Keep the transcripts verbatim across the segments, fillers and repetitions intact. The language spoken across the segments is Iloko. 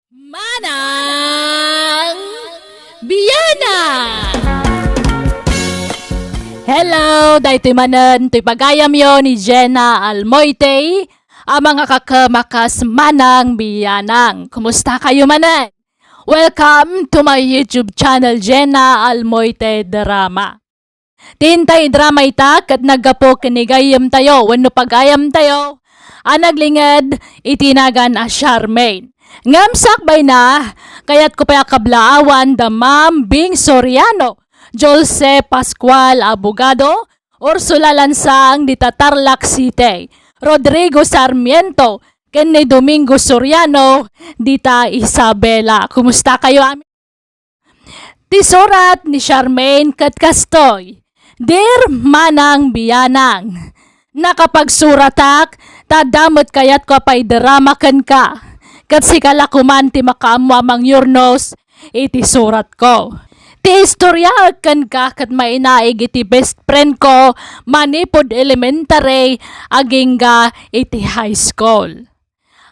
Manang Bianang! Hello! Daytoy manen toy pagayamyo ni Jenna Almoite, a mangakakem a kas Manang Bianang. Kumusta kayo manen? Welcome to my YouTube channel, Jenna Almoite Drama. Ti intay drama ita ket naggapu ken ni gayyemtayo wenno pagayamtayo a naglinged iti nagan a Charmaine. Ngem sakbayna, kayatko pay a kablaawan da Ma'am Bing Soriano, Jose Pascual, abogado, Ursula Lansang, dita Tarlac City, Rodrigo Sarmiento, ken ni Domingo Soriano, dita Isabela. Kumusta kayo, amin? Ti surat ni Charmaine ket kastoy, "Dear Manang Bianang, nakapagsuratak ta adda met kayatko a paidrama kenka, ket sika la koman ti makaammo a mangyurnos iti suratko. Ti istoryaek kenka ket mainaig iti best friend ko manipud elementary agingga iti high school.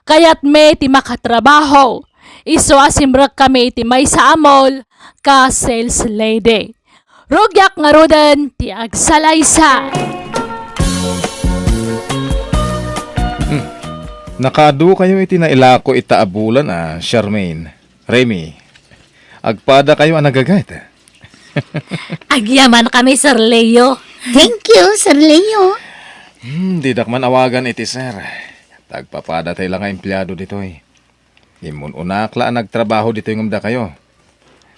Kayatmi ti makatrabaho, isu a simrekkami iti maysa a mall kas sales lady. Rugiak ngaruden ti agsalaysay." Hmm. Nakaadu kayo iti nailako ita a bulan a, Charmaine. Remy, agpada kayo a nagaget. Agyamankami, Sir Leo. Thank you, Sir Leo. Hmm, didak man awagan iti sir. Ta agpapada tay la nga empleado ditoy. Immun-unak la a nagtrabaho ditoy ngem dakayo.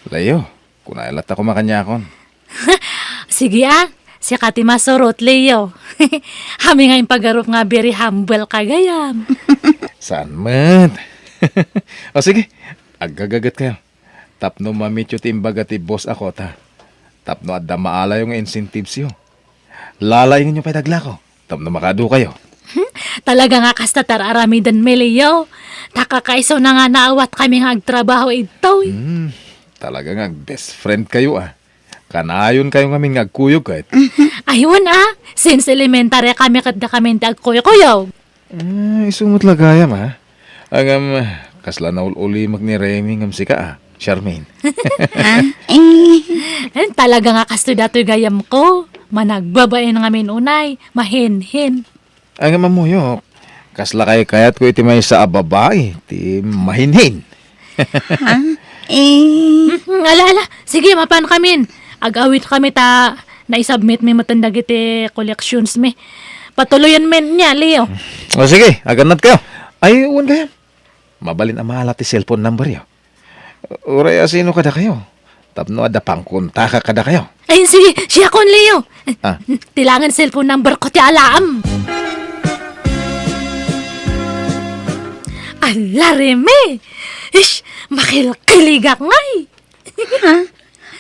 Leo, kunay latta koma kaniakon. Sige a, sika ti masurot, Leo. Amin nga impagarup nga very humble ka gayam. Saan met? O sige, aggagaget kayo. Tapno mamityo ti imbaga ti boss a kota. Tapno adda maalayo nga incentives yo. Lalaingenyo pay daglako. Tapno makaadu kayo. Hmm, talaga nga kasta ti ar-aramiden mi, Leo. Ta kakaisuna nga naawat kami nga agtrabaho idtoy. Hmm, talaga nga best friend kayo, ah. Kanayon kayo ngamin nga agkuyog ket. Aywan, ah. Since elementary kami ket da kami ti agkuyog-kuyog. Ah, isu met la gayam, ah. Ngem, kasla naul-ulimek ni Remy ngem sika, ah, Charmaine. Ah, eh. Eh, talaga nga kastoy datoy gayam ko. Managbabain ngamin unay, mahinhin. Ngem ammok, kasla kaykayatko iti maysa a babai ti mahinhin. Ha? Eh. Mm, ala, ala. Sige, mapan kamin. Ag-awit kami ta naisubmit mi met dagiti collections mi. Patuloyen mi nia, Leo. O sige, agannad kayo. Ay, wen gayam. Mabalin a maala ti cellphone number yo. Uray a sino kadakayo? Tapno adda pangkontakak kadakayo. Ay, sige, siakon, Leo. Ah. Ti langen cellphone number ko ti alaam. Ala, Remy! Ish, makilkiligak ngay! Ha?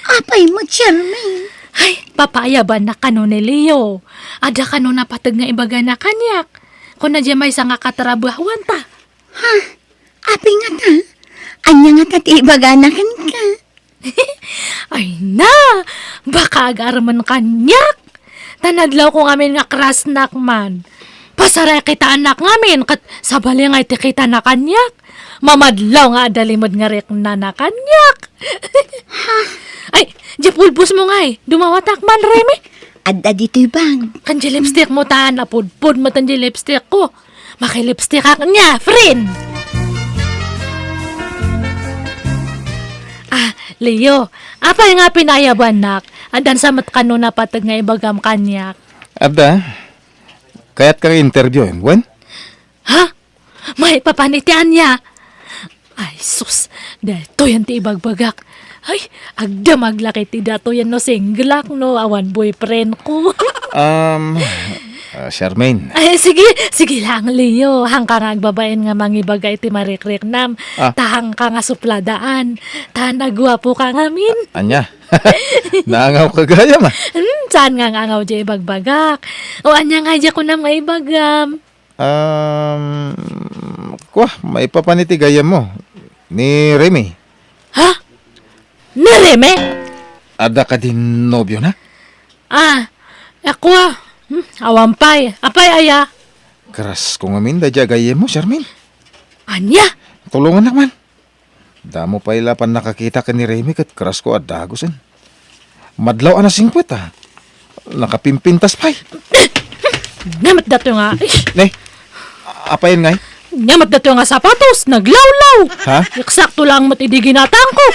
Apay met, Charmaine? Ay, papaayabannak kano ni Leo. Adda kano napateg nga ibagana kaniak. Kuna diay maysa nga katrabahuanta. Ha? Apay ngata? Ania ngata ti ibagana kenka? Ay na, baka agarman kaniak. Ta nadlaw ko ngamin nga krasnak man. Pasaray kitaennak ngamin ket sabali nga iti kitana kaniak. Mamadlaw nga adda limed nga riknana kaniak. Ha? Ay, diay pulbos mo ngay. Dumawatak man, Remy. Adda ditoy bag. Kan diay lipstick mo tan, apudpod mo tan diay lipstick ko. Makilipstickak nia, friend! Ah, Leo, apay nga pinayabannak? Addan sa met kano napateg nga ibagam kaniak? Adda, kayatka nga interviewen, wen? Ha? Maipapan iti ania? Ay, sus, daytoyen ti ibagbagak. Ay, agdamag la ket ti datoyen no single ak no awan boyfriend ko. Um, ah, Charmaine. Ay, sige, sige lang, Leo. Hangka nga agbabain nga mangibaga iti marikriknam. Ah. Ta hangka nga supladaan. Ta naguapo ka ngamin. Ania? Naangaw ka gayam, ah. Hmm, saan nga angaw diay ibagbagak? O ania nga diay kunam nga ibagam? Um, kua, maipapan iti gayyemmo. Ni Remy. Ha? Ni Remy? Adda kadi nobiona? Ah, ako, ah. Hmm, awan pay. Apay aya? Crush ko ngamin daydiay a gayyemmo, Charmaine. Ania? Tulongannak man. Damo pay la pannakakita ken ni Remy ket karasko a dagusen. Madlaw a nasingpet, a. Nakapimpintas pay. Ania met datoy nga, ish! Ne, apayen ngay? Ania met datoy nga sapatos, naglawlaw. Ha? Eksakto lang met idi ginatangko.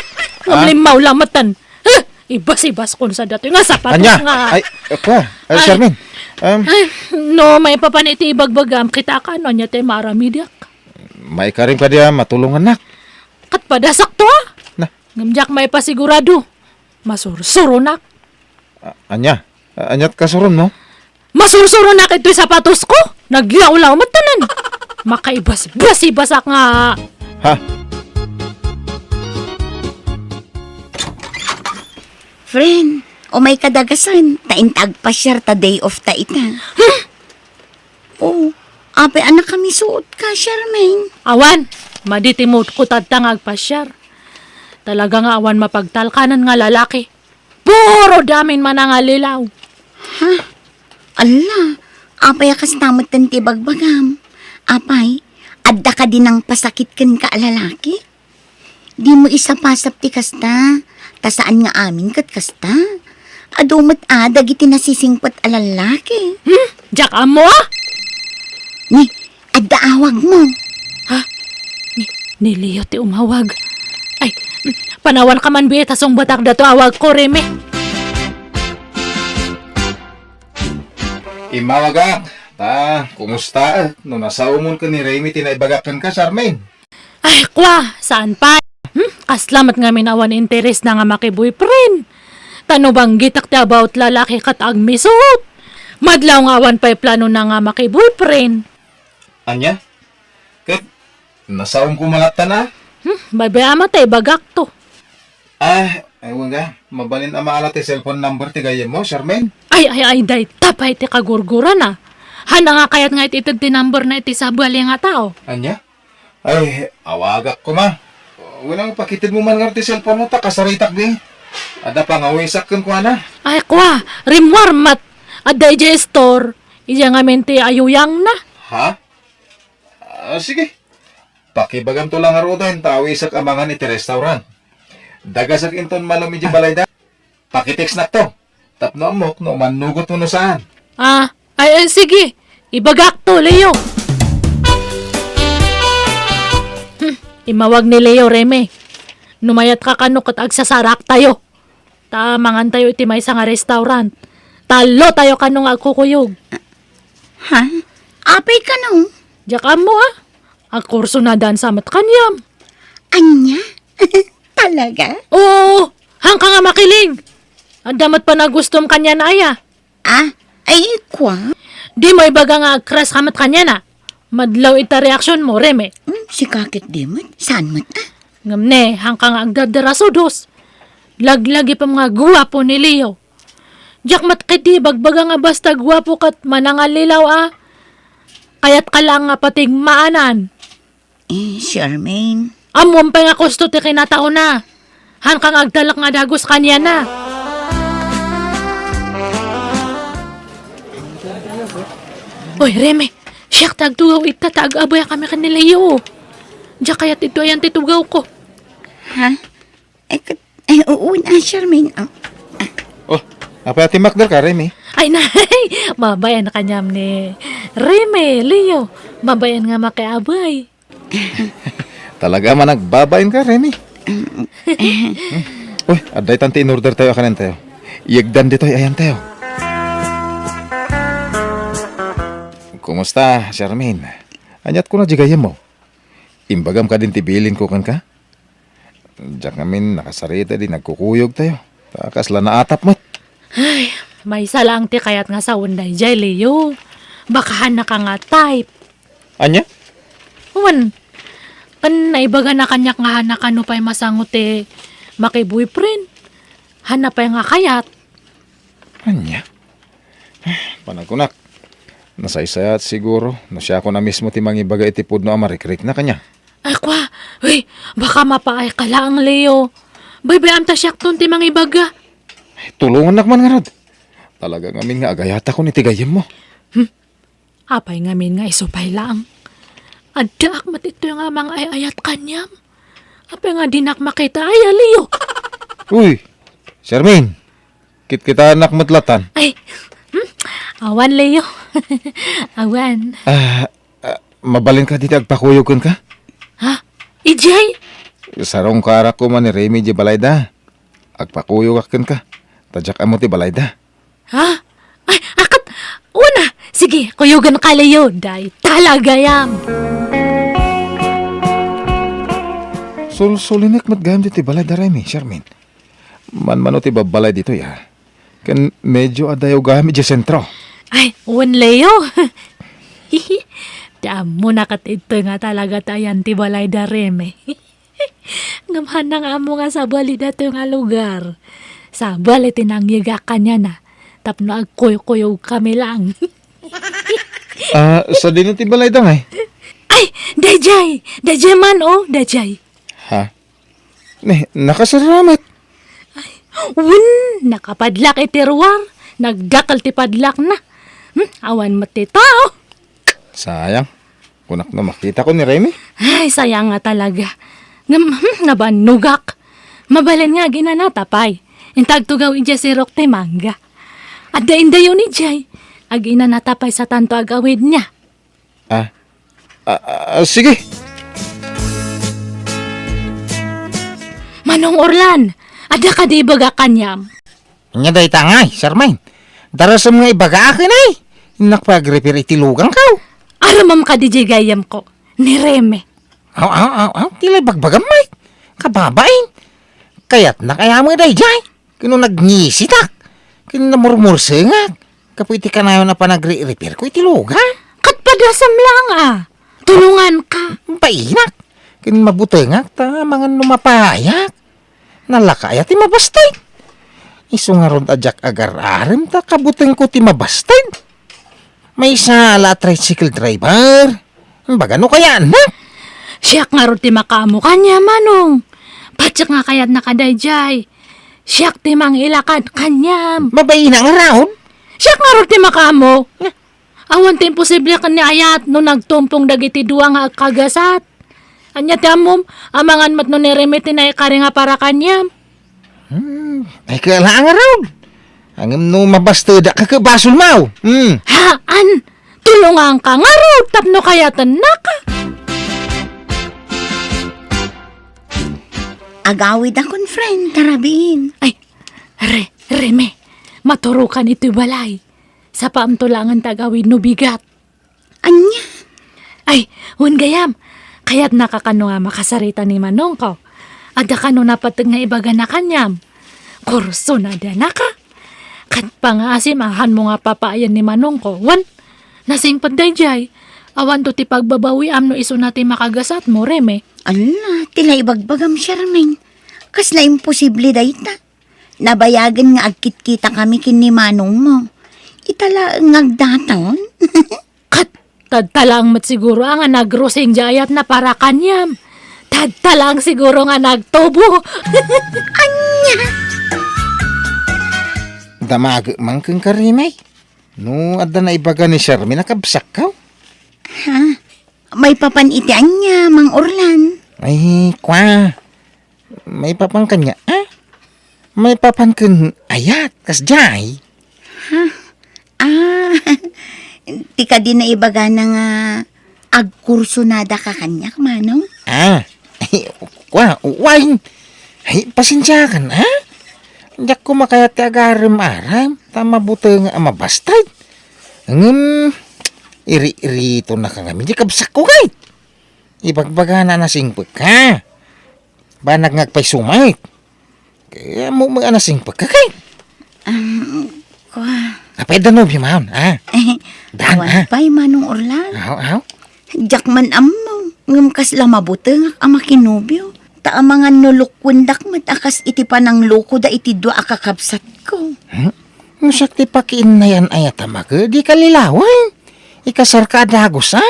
Ngem Ah? limmaw lang met tan. Huh! Ibas-ibas kon sa datoy nga sapatos Ania? nga. Ay, kua, ay, Ay. Charmaine. Um, Ay, no, maipapan iti ibagbagam, kitaak no ania ti maaramidak. Maikarim kadi a matulongannak. Ket padasakto, a? Na. Ngem diak maipasigurado. Masursuronak. A-, ania? A-, aniat kasuron mo? Masursuronak itoy sapatosko. Nagyawlaw met tanan. Makaibas-basibasak nga. Ha? Friend, umay kadagasen, ta inta agpasiar ta day off ta ita. Hmm? Oh, apay a nakamisuot ka, Charmaine? Awan, madi ti mood ko tatta nga agpasiar. Talaga nga awan mapagtalkanan nga lalaki. Puro damin manangallilaw. Ha? Alla, apay a kasta metten ti bagbagam? Apay, adda kadi nangpasakit kenka a lalaki? Dimo isapasap ti kasta, ta saan nga amin ket kasta. Adu met a dagiti nasisingpet a lallaki. Hmm? Diak ammo, a? Ni, adda awagmo. Ha? Ni, ni Leo ti umawag. Ay, panawanka man biit a sungbatak dato awagko, Remy. Immawagak. Ta, kumusta? No nasaomon ken ni Remy ti naibagak kenka, Charmaine? Ay, kwa, saan pay? Hmm? Kasla met ngamin awan interes na nga maki-boyfriend. Ta no banggitak ti about lalaki ket agmisuot. Madlaw nga awan pay plano na nga maki-boyfriend. Ania? Ket nasaom ko mangatta na? Hmm, baybay-am ta ibagak to. Ah, ay, wen nga, mabalin a maala ti cellphone number ti gayyemmo, Charmaine? Ay, ay, ay, dayta pay ti kagurgurana. Haan nga kayat nga it-ited ti number na iti sabali nga tao. Ania? Ay, awagak koma. Wen nga, pakitedmo man ngarud ti cellphone mo ta kasaritak di. Adda pangawisak kenkuana. Ay, kwa, rimmuar met. Adda idiay store. Idiay ngamin ti ayuyangna. Ha? Ah, sige. Pakibagamto la ngaruden ta awisak a mangan iti restaurant. Dagasak inton malem idiay balayda. Pakitextnakto. Tapno ammok no mannugotmo no saan. Ah, ay, ay, sige. Ibagakto, Leo. Hmm, immawag ni Leo, Remy. No mayatka kano ket agsasaraktayo. Ta mangantayo iti maysa nga restaurant. Tallotayo kano nga agkukuyog. Ha? Apay kano? Diak ammo, a. Agkurso na dansa met kaniam. Ania? Talaga? Oo, haanka nga makiling. Adda met panagustom kaniana aya. Ah, ay, kwa? Dimo ibaga nga agcrush ka met kaniana. Madlaw ita reaksionmo, Remy. Hmm, sika ket di met. Saan met, a? Ngem ne, haanka nga agdardarasudos. Laglagipem nga guapo ni Leo. Diak met ketdi ibagbaga nga basta guapo ket manangallilaw a. Kayatka laeng nga patigmaanan. Eh, Charmaine. Ammom pay nga kusto ti kinataona. Haanka nga agtalek nga dagus kaniana. Oy, Remy, siak ti agtugaw ita ta ag-abayakami ken ni Leo. Diak kayat ditoy ayan ti tugawko. Ha? Eh, ket, eh, wen, a, Charmaine, a. Oh, apay a timmakderka, Remy? Ay, nay, babaen kaniam ni Remy, Leo. Babaen nga makiabay. Talaga man agbabaenka, Remy. Uy, adda itan ti in-ordertayo a kanentayo. Yegdan ditoy ayantayo. Kumusta, Charmaine? Aniat kuna diay gayyemmo? Imbagam kadin ti bilinko kenka? Diak ngamin nakasarita idi nagkukuyogtayo. Ta kasla naatap met. Ay, maysa laeng ti kayat nga sawen daydiay, Leo. Baka haannaka nga type. Ania? Wen, ken naibagana kaniak nga haanna kano pay masango ti maki-boyfriend. Haanna pay nga kayat. Ania? Panagkunak, nasaysayaat siguro no siakon a mismo ti mangibaga iti pudno a marikrikna kaniak. Ay, kwa, uy, baka mapaayka laeng, Leo. Baybay-am ta siakton ti mangibaga. Tulongannak man ngarud. Talaga ngamin nga agayatakon iti gayyemmo. Hmm? Apay ngamin nga isu pay laeng? Addaak met ditoy nga mangay-ayat kaniam. Apay nga dinak makita, ay, a Leo? Uy, Charmaine, kitkitaennak met latan. Ay, hmm? Awan, Leo. Awan. Ah, ah, mabalinka dita agpakuyog kenka? Ha? Idiay? Sarungkarak koma ni Remy idiay balayda. Agpakuyogak kenka. Ta diak ammo ti balayda. Ha? Ay, akat! Una! Sige, kuyogenka, Leo. Dayta la gayam. Sulsulinek met gayam ditoy balayda Remy, Charmaine. Manmano ti babbalay ditoy, a. Ken medyo adayo gayam idiay sentro. Ay, wen, Leo. Ti ammona ket ditoy nga talaga ti ayan ti balayda Remy. Ngem haanna nga ammo nga sabali daytoy nga lugar. Sabali ti nangyegak kaniana tapno agkuykuyogkami lang. Ah, sadino ti balayda ngay? Ay, daydiay! Daydiay man, o, daydiay. Ha? Ne, nakasarara met. Ay, wen, nakapadlak iti ruar. Nagdakkel ti padlakna. Hmm, awan met ti tao. Sayang. Kunak no makitako ni Remy. Ay, sayang nga talaga. Ngem, hmm, nabannogak. Mabalin nga aginanata pay. Inta agtugaw idiay sirok ti mangga. Adda indayon idiay. Aginanata pay satanto agawidna. Ah. Ah, ah, sige. Manong Orlan, adda kadi ibaga kaniam? Ania dayta ngay, Charmaine? Darasem nga ibagaak, inay. Innak pay agrefer iti luganko. Aramem kadi diay gayyemko, ni Remy. Aw, aw, aw, aw, ti la ibagbagam, Mike. Kababain. Kayatnak a met daydiay. Ken no nagngisitak, ken namurmursengak, gapu iti kanayon a panagrereferko iti lugan. Ket padasem lang a. Tulonganka. Bainak. Ken mabutengak ta amangan no mapayak. Nalaka aya ti mabasted? Isu ngarud a diak agar-arem ta kabutengko ti mabasted. Maysa la a tricycle driver. Baga no kayatna? Siak ngarud ti makaammo kaniam, Manong. Patiek nga kayatna kadaydiay. Siak ti mangilakad kaniam. Mabainak ngarud? Siak ngarud ti makaammo. Nga? Awan ti imposible ken ni ayat no nagtumpong dagiti dua nga agkagasat. Ania ti ammom, amangan met no ni Remy ti naikari nga para kaniam. Hmm, ay, kaya laang ngarud. Ngem no mabastedak, ket basolmo. Hmm. Haan, tulonganka ngarud tapno kayatennaka. Agawidakon, friend, ta rabiin. Ay, Re-, Remy, maturokan iti balay. Sapaamto laengen ti agawid no bigat. Ania? Ay, wen gayam. Kayatnaka kano nga makasarita ni manongko? Adda kano napateg nga ibagana kaniam? Kursonadanaka? Ket pangngaasim a haanmo nga papaayan ni manongko, wen? Nasingpet daydiay. Awanto ti pagbabawiam no isuna ti makagasatmo, Remy. Ala, ti la ibagbagam, Charmaine. Kasla imposible dayta. Nabayagen nga agkitkitakami ken ni manongmo. Ita laeng nga agdaton. Ket tadta laeng met siguro a nga nagrusing diay ayatna para kaniam. Tadta laeng siguro nga nagtubo. Ania? Damagek man kenka, Remy. No adda naibaga ni Charmaine a kabsatko. Ha? Maipapan iti ania, Mang Orlan? Ay, kua. Maipapan kaniam, a? Maipapan ken ayat, kasdiay. Ha? Ah, ti kadi naibagana nga agkursonadaka kaniak, manong? Ah, kua, uwayen. Ay, pasensiakan, a? Diak koma kayat ti agarem-arem, ta mabuteng a mabasted. Ngem, iri-iritonaka ngamin, diay kabsatko, kay. Ibagbagana a nasingpet ka. Banag nga agpayso met. Kaya mo, mo, a nasingpet ka, kay. Um, kua. Apay da nobio maon, a? Dan, Awan a? Pay, Manong Orlan. Aw, aw. Diak man ammo, ngem kasla mabutengak a makinobio. Ta amangan no lukwendak met a kas iti pananglokoda iti dua a kakabsatko. Hmm? No siak ti pakiinnayan ayat a make, di ka lilawen. Ikasarka a dagus, a?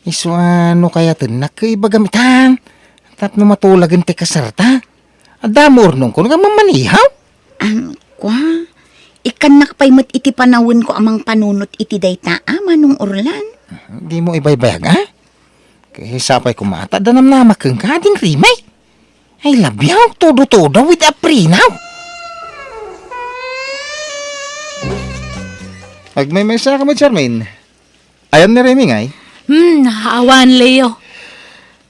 Isu a no kayatennak, ibagam itan. Tapno matulagen ti kasarta. Adda mo urnongko nga mamanihaw? Am, kua, ikkannak pay met iti panawenko a mangpanunot iti dayta a, Manong Orlan. Di mo ibaybayag, a? Kay sapay koma ta adda namnamak kenka, Ading Remy. I love you, todo-todo with a prenup. Agmaymaysa ka met, Charmaine. Ayan ni Remy ngay? Hmm, awan, Leo.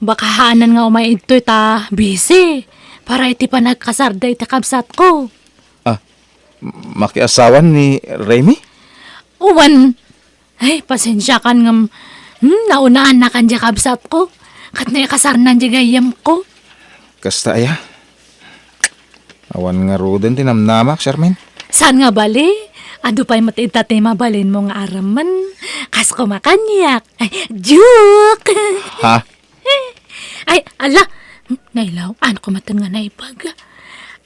Baka haanan nga umay idtoy ta busy. Para iti panagkasarda iti kabsatko. Ah, makiasawan ni Remy? Wen, ay, pasensiakan ngem, hmm, naunaannakan diay kabsatko. Ket naikasarnan diay gayyemko. Kasta aya? Awan ngaruden ti namnamak, Charmaine. Saan nga bali? Adu pay met ita ti mabalinmo nga arammen. Kas kumakaniak. Ay, joke! Ha? Ay, ala! Nailaw, ano ko maten nga naibaga?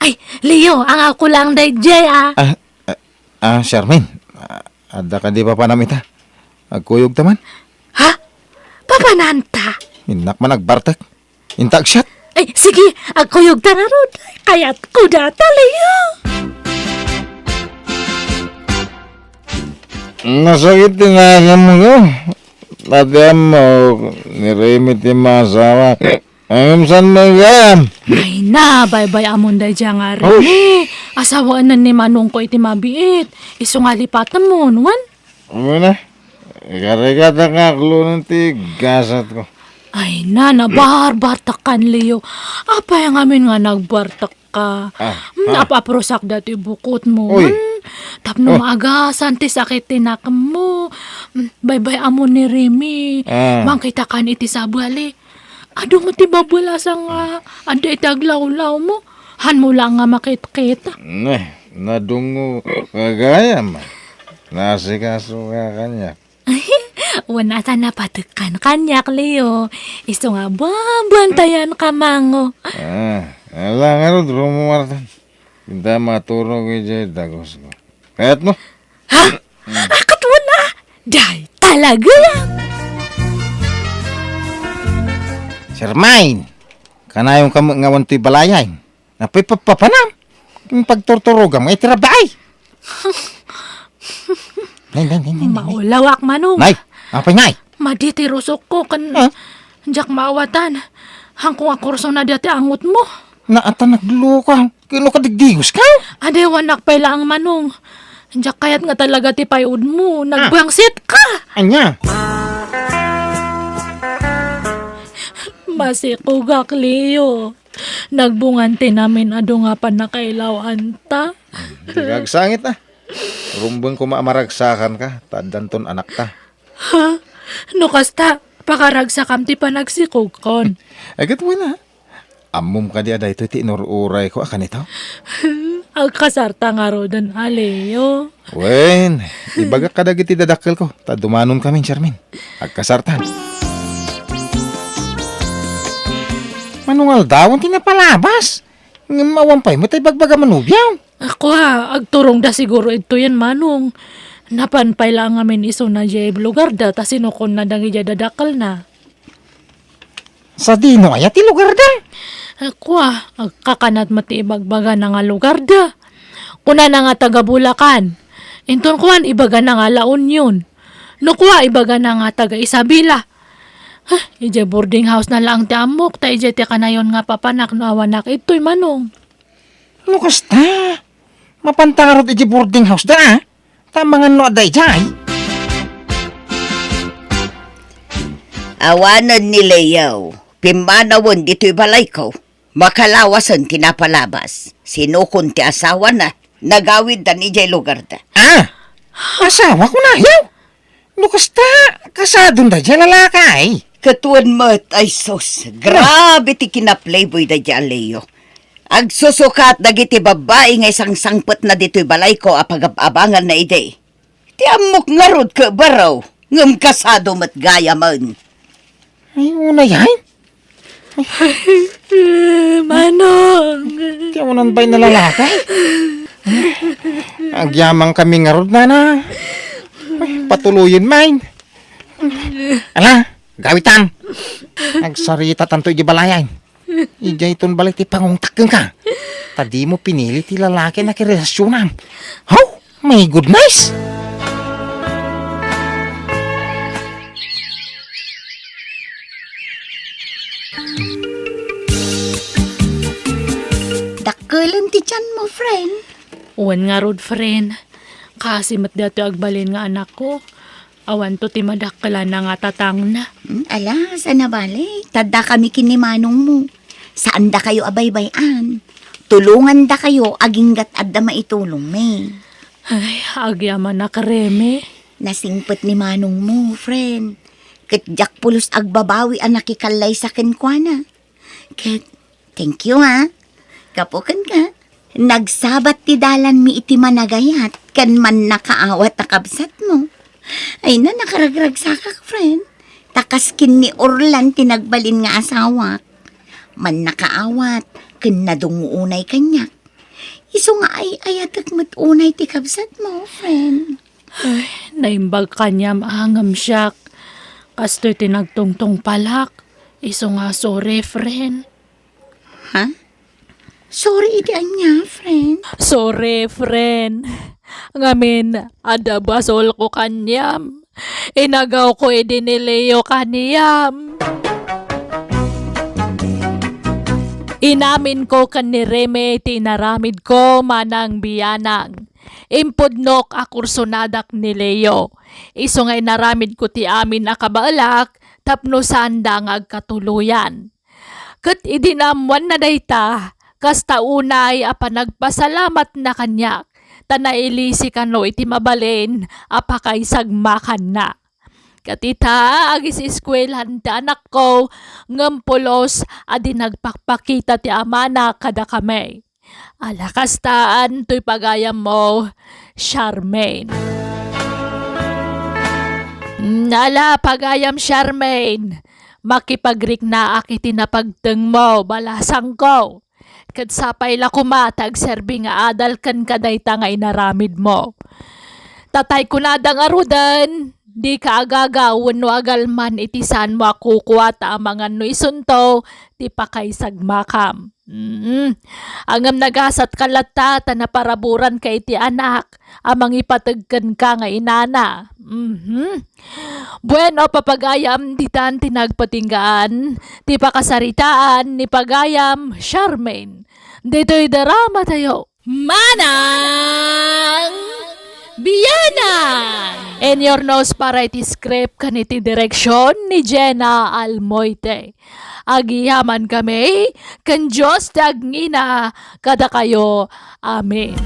Ay, Leo, angawko lang daydiay, ah. Ah, ah, ah, Charmaine, ah, adda kadi papanam ita? Agkuyog ta man. Ha? Papananta? Innak man agbartek. Inta agsiat. Ay, sige, agkuyog ta ngarud. Kayatko data, Leo. Nasakit ti naganko. Pati ammo, ni Remy ti maasawa. Ngem saan met gayam? Ay na, baybay-amon daydiay nga Remy. Asawaen ni manongko iti mabiit. Isu nga lipatemon, wen? Wen a, ikarigata nga aklonen ti gasatko. Ay na, nabarbartakan, Leo. Apay ngamin nga nagbartak ka? Ah, hmm, ah. Ap-aprosak dati bukotmo. Uy. Hmm, tapno oh. Maagasan ti sakit ti nakemmo. Hmm, baybay-amon ni Remy. Ah. Mangkitakan iti sabali. Adu met ti babelasa nga adda iti aglawlawmo. Hanmo la nga makitkita. Ne, nadungo ka gayam. Naasikaso ka kaniak. Wen a ta napatekkan kaniak, Leo. Isu nga babantayan ka mango. Ah, ala ngarud, rumuartan. Inta maturog idiay dagusko. Kayatmo? Ha? Akat mo na? Day, talaga? Charmaine, kanayon ka met nga awan toy balayan. Napay papapanam. Iti pagturturogam nga iti rabii. Nay, nay, nay, nay, nay, nay. Maulawak, Manong. Nay, apay, nay? Madi ti rusokko ken ah? Diak maawatan. Hanko nga kurso na dati angotmo. Naata nagluka. Kino ka digdigos ka? Adewanak pay laeng, Manong. Diak kayat nga talaga ti payudmo. Ah. Nagbangsit ka. Anya? Masikogak, Leo. Nagbungan ti namin adu nga pannakailawanta. Di ka agsangit, ah. Rumbeng koma a maragsakan ka, ta addanton anakta. Ha? No kasta, pakaragsakam ti panagsikogkon. Ay, ket wen a. Ammom kadi a daytoy ti inur-urayko a kanito? Agkasarta ngaruden a, Leo. Wen, ibagak kadagiti dadakkelko, ta dumanonkamin, Charmaine. Agkasartan. Manong aldawen ti napalabas. Ngem awan pay met ti ibagbaga manubiaw. Kua, agturongda siguro idtoyen, Manong. Napan pay la ngamin isuna diay lugarda ta sinukonna dagidiay dadakkelna. Sadino aya ti lugarda? Kua, agkakanat met ti ibagbagana nga lugarda. Kunana nga taga Bulacan. Inton kuan, ibagana nga La Union. No kua, ibagana nga taga Isabela. Huh, idiay boarding house na laeng ti ammok, ta idiay ti kanayon nga papanak no awanak idtoy, Manong. No kasta, mapanta ngarud idiay boarding house da, ah? Ta mangan no adda idiay. Awanen ni Leo, pimmanawen ditoy balayko. Makalawasen ti napalabas. Sinukon ti asawana, nagawiddan idiay lugarda. Ah! Asawa ko na, yaw? No kasta, kasadon daydiay a lalaki ay? Ket wen met, ay sus, grabe ti kinaplayboy daydiay a Leo. Agsusukat dagiti babbai nga isangsangpetna ditoy balayko a pagab-abanganna idi. Ti ammok ngarud ket baro, ngem kasado met gayamen. Ay, unay ay? Manong! Ti awanan pay na lalaki? Agyamankami ngarud, nana. Ay, patuloyen, main. Ala, gawitan. Agsaritatanto iti balayan. Idiay ton balay ti pangungtak kenka. Ta dimo pinili ti lalaki a nakirelasyonan. How? My goodness! Dakkel ti tianmo, friend. Wen ngarud, friend. Kaasi met daytoy agbalin nga anakko. Awanto ti madakkelana nga tatangna. Hmm, ala, saan a bale? Tadda kami ken ni manongmo. Saandakayo a baybay-an. Tulongandakayo aginggat adda maitulongmi. Ay, agyamanak, Reme. Nasingpet ni manongmo, friend. Ket diak pulos agbabawi a nakikallaysa kenkuana. Ket, thank you, ha. Gapu kenka, nagsabat ti dalanmi iti managayat ken mannakaawat a kabsatmo. Ay na, nakaragragsakak, friend. Ta kas ken ni Orlan ti nagbalin nga asawak. Mannakaawat ken nadungngo unay kaniak. Isu nga ay-ayatek met unay ti kabsatmo, friend. Ay, naimbag kaniam a ngem siak. Kastoy ti nagtungtungpalak. Isu nga sorry, friend. Ha? Sorry iti ania, friend? Sorry, friend. Ngamin, adda basolko kaniam. Inagawko idi ni Leo kaniam. Inaminko ken ni Reme ti inaramidko manang bianang. Impudnok a kursonadak ni Leo. Isu nga inaramidko ti amin a kabaelak tapno saanda nga agkatuloyan. Ket idi naammoanna dayta, kasta unay a panagpasalamatna kaniak, ta nailisi kano iti mabalin a pakaisagmakanna. Ket ita, agis-eskuelahan ti anakko, ngem pulos a di nagpakpakita ti amana kadakami. Ala, kastaan toy pagayammo, Charmaine. Mm, ala, pagayam, Charmaine. Makipagriknaak iti napagtengmo, balasangko. Ket sapay la koma ta agserbi nga adal kenka dayta nga inaramidmo. Tatay kunada ngaruden, dika agaga wenno agalman iti saanmo a kukua ta amangan no isunto ti pakaisagmakam. Mm. Ngem nagasatka latta ta naparaburanka iti anak a mangipateg kenka nga inana. Mhm. Bueno, papagayam, ditan ti nagpatinggaan ti pakasaritaan ni pagayam Charmaine. Ditoy drama tayo. Manang Bianang! In your nose para iti script ken iti direksyon ni Jenna Almoite. Agyamankami ken Dios ti agngina kadakayo. Amen.